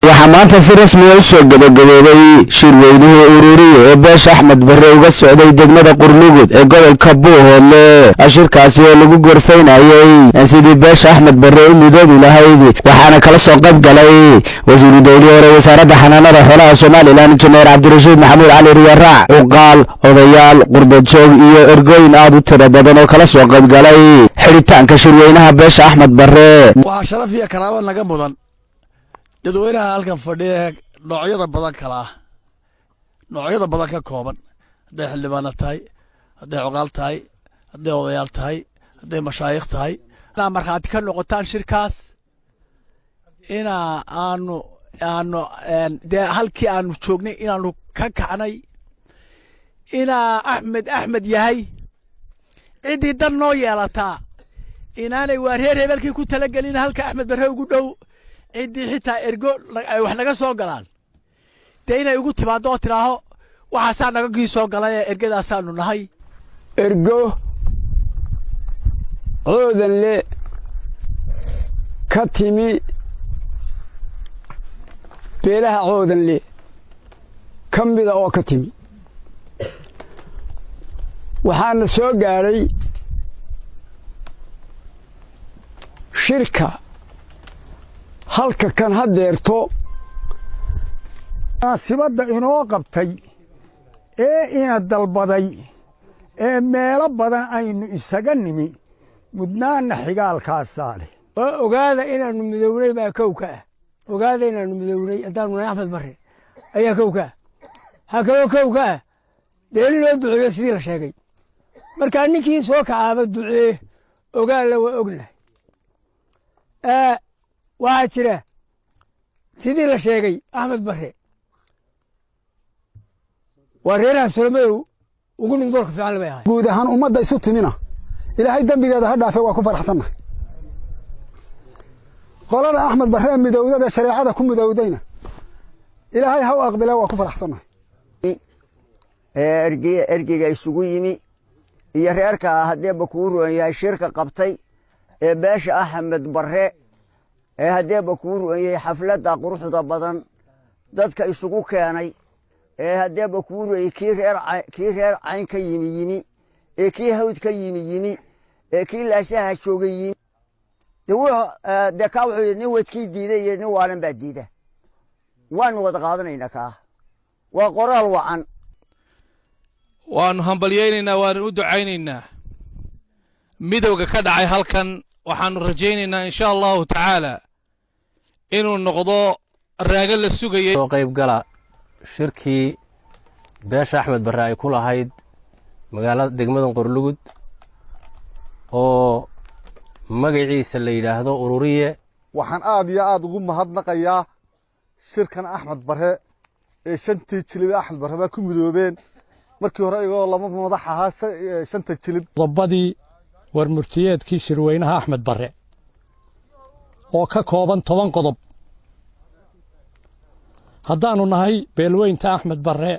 Waxaa maanta si rasmiya u soo gabagaboobay shirweynihii Ururiye ee beesha Axmed Barre uga socday degmada Qurlugud ee gobolka Buuhoodle. Shirkaasi oo lagu gorfaynayey sidii beesha Axmed Barre u midoobi lahayd, waxaana kala soo qayb galay wasiiru dowlihii hore Wasaaradda Xanaanada Xoolaha Somalilan, Injineer Cabdirashiid Maxamuud Cali Riyaraac, cuqaal, odayaal, qurbajoog iyo ergooyin aad u tiro badan oo kala soo qayb galay xidhitaanka shirweynaha beesha Axmed Barre. Waxaa sharaf iyo karaamo naga mudan dadweynaha halkan fadhiya ee noocyada badan kala ah, noocyada badan ka kooban, hadday xildhibaano tahay, hadday cuqaal tahay, hadday odayaal tahay, hadday mashaayikh tahay. Inaa markhaati ka noqotaan shirkaas, inaa aanu dee halkii aanu joognay inaanu ka kacnay, inaa Axmed Axmed yahay. Ciddii dan noo yeelataa inaanay waa reer hebelkii ku talagelin. Halka Axmed Barre ugu dhow ciddii xitaa ergo ay wax naga soo galaan, dee inay ugu timaaddo oo tidhaaho waxaasaa naga gii soo galay ee ergadaasaanu nahay. Ergo Coodanle ka timi, beelaha Coodanle ka mida oo ka timi, waxaana soo gaadhay shirka halka kan haddeerto. Munaasibadda inoo qabtay ee ina dalbaday ee meelo badan aynu isaga nimi, mudnaanna xigaalkaasaa leh. Oo ogaada inaannu midownay baa kow ka ah. Ogaada inaannu midownay haddaanu nahay Axmed Barre ayaa kow ka ah. Waxaa kaloo kow ka ah dee in loo duceeyo sidii la sheegay. Markaa ninkii soo kacaaba ducee, ogaalla waa ognahay. Waxaa jira sidii la sheegay, Axmed Barre waa reeraha Solomadow ugu nindoorka fiican bay ahay. Guud ahaan ummadda isu timina Ilaahay dembigeeda ha dhaafe, waa ku faraxsannahay. Qolada Axmed Barree midowdada shareecada ku midowdayna Ilaahay ha u aqbile, waa ku faraxsannahay. Ergeyga isugu yimi iyo reerka haddeeba kuu ru'an yahay shirka qabtay ee beesha Axmed Barre ee haddeeba kuu ru'an yahay xafladda quruxda badan dadka isugu keenay, ee haddeeba kuu ru'an kii reer Cayn ka yimi, ee kii Hawd ka yimi, ee kii Laashaha joogay yimi, dee kaa wuxuu yidhi nin wadkii diiday iyo nin waalan baa diida. Waanu wada qaadanaynaa, kaa waa qoraal wacan. Waannu hambalyaynaynaa, waanu u ducaynaynaa midowga ka dhacay halkan. Waxaannu rajaynaynaa, insha Allahu tacaala, inuu noqdo raago la sugayay. Soo qayb gala shirkii beesha Axmed Barre ay ku lahayd magaalada degmada Qorlugud oo magaciisa la yidhaahdo Ururiye. Waxaan aad iyo aad ugu mahadnaqayaa shirkan Axmed Barre ee shantii jilib ee Axmed Barre baa ku midoobeen, markii hore iyagoo laba madax ahaa shanta jilib. Qodobadii warmurtiyeedkii shirweynaha Axmed Barre oo ka kooban 10 qodob. Haddaannu nahay beelweynta Axmed Barre,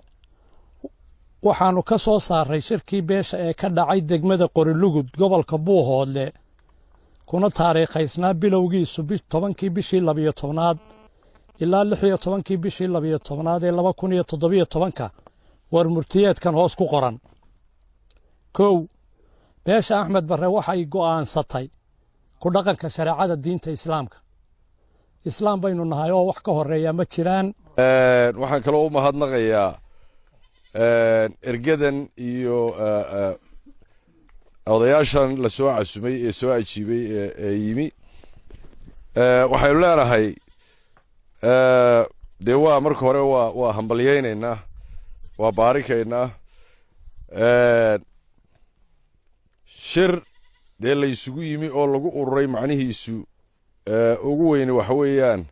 waxaannu ka soo saaray shirkii beesha ee ka dhacay degmada Qorilugud, gobolka Buuhoodle, kuna taariikhaysnaa bilowgiisu 10-kii bishii 12aad ilaa 16-kii bishii 12aad ee 2017-ka, warmurtiyeedkan hoos ku qoran. 1, beesha Axmed Barre waxay go'aansatay ku dhaqanka shareecada diinta Islaamka. Islaam baynu nahay oo wax ka horreeya ma jiraan. Waxaan kaloo u mahadnaqayaa ergadan iyo odayaashan la soo casumay ee soo ajiibay ee yimi. Waxaynu leenahay dee waa marka hore waa hambalyaynaynaa, waa baarikaynaa. Shir dee la isugu yimi oo lagu ururay, macnihiisu ugu weyni waxa weeyaan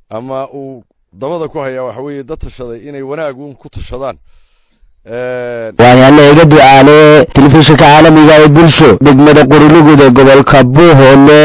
ama uu dabada ku hayaa waxa weeye dad tashaday inay wanaagun ku tashadaan. Waayaale iga ducaale, telefishinka caalamiga ee Bulsho, degmada Qorilugud ee gobolka Buuhoole.